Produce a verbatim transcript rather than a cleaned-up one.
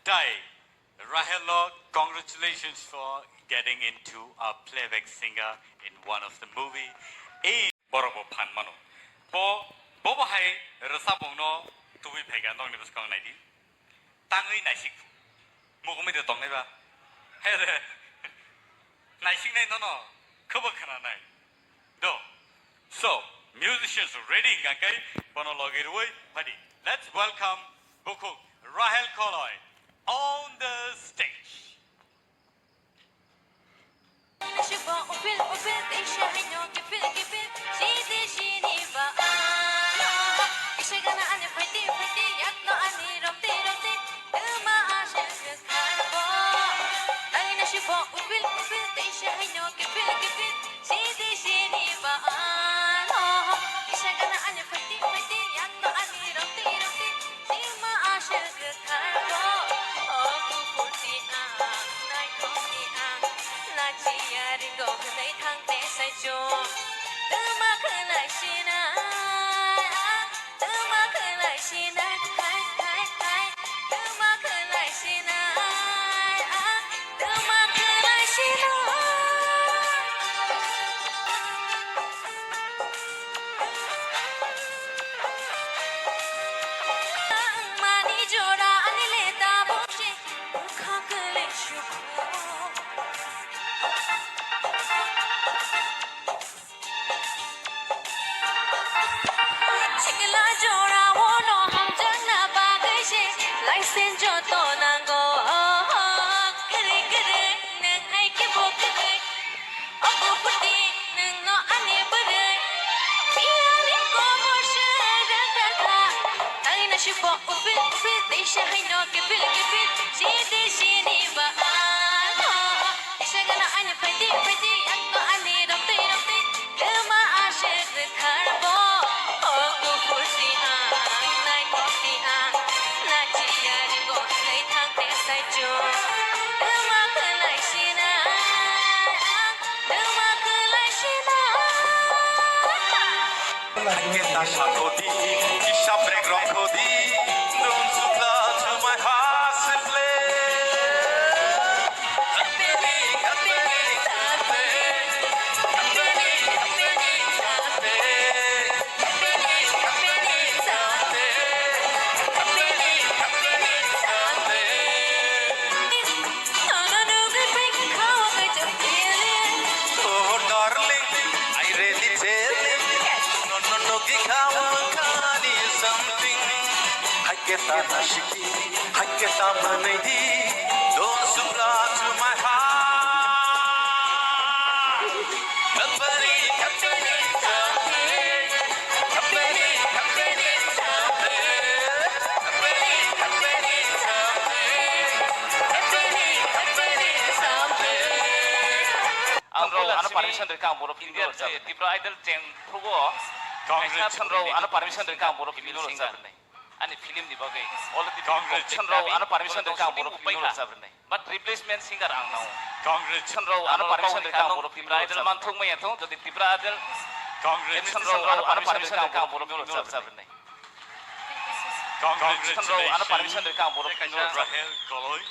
Tai, Rahel no congratulations for getting into a playback singer in one of the movie. Ei borok bo phan mano. Bo, bo bo hai rwchapmung no tubui phaikha nokni bwskango naidi. Tangwi naisik. Mugumui de tongnai ba. He de. Naisiknai nono. Khwbo khwnanai. Do. So, musicians ready hingka khe bono logi rwui phadi. Let's welcome Bukhuk Rahel Koloi on the stage. Shibo upil upil teisa haino kipil kipil sidi sini ba ano. Kisa gana ani phaiti phaiti yakno ani romti romti tuma ashe kharbo. Taina shibo upil upil teisa haino kipil kipil sidi sini ba ano. Kisa gana ani phaiti phaiti yakno ani romti romti. Sima aswk rwkharbo, o kuphurti ang, naithokti ang, lachiya ringo hwnwi thang te saichung. Twma khwlai sinai ang, twma khwlai sinai, hai, hai, hai. Twma khwlai sinai ang, twma khwlai sinai. Mani jora ani le tabuk se bwkha kwlai sukhu. Sikla jora o no hamjakna bagwi se license joto nango. Kwrwi kwrwi nwng hai khe bo kwrwi. Ogo puti nwngno ani bwrwi, biyani komor se rwkha kha. Taina sibo upil upil, teisa haino kipil kipil, sidi sini ba ano. Teisa gana ani phaidi phaidi, yakno ani romtwi romtwi, twma aswk rwkharbo. Ogo puti ang, naithok ti ang, nachiya ringo thai thang te saichung, twma khwlai sinai ang. Hakhe ta sakodi, kisa brek rongkhodi, don't you touch my heart, please. Oh, darling, I really tell you, no, no, no, gikawa kani something. Hakhe ta nasiki, hakhe ta manidi, don't you lie to my heart. Ang rw ano permission rwkha ang borok India, eh, Tipra Idol cheng phuru o. Congratulations. Ang rw ano permission rwkha ang borok Tipra singer. Ani film ni bagwi already Congratulations. Ang rw ano permission rwkha ang borok film rwkha. But replacement singer ang nao. Congratulations. Ang rw ano permission rwkha ang borok film rwkha. Idol man thung maya thung, jodi Tipra Idol. Congratulations. Ang rw ano permission rwkha ang borok film rwkha. Congratulations. Ang rw ano permission rwkha ang borok film rwkha. Rahel Koloi.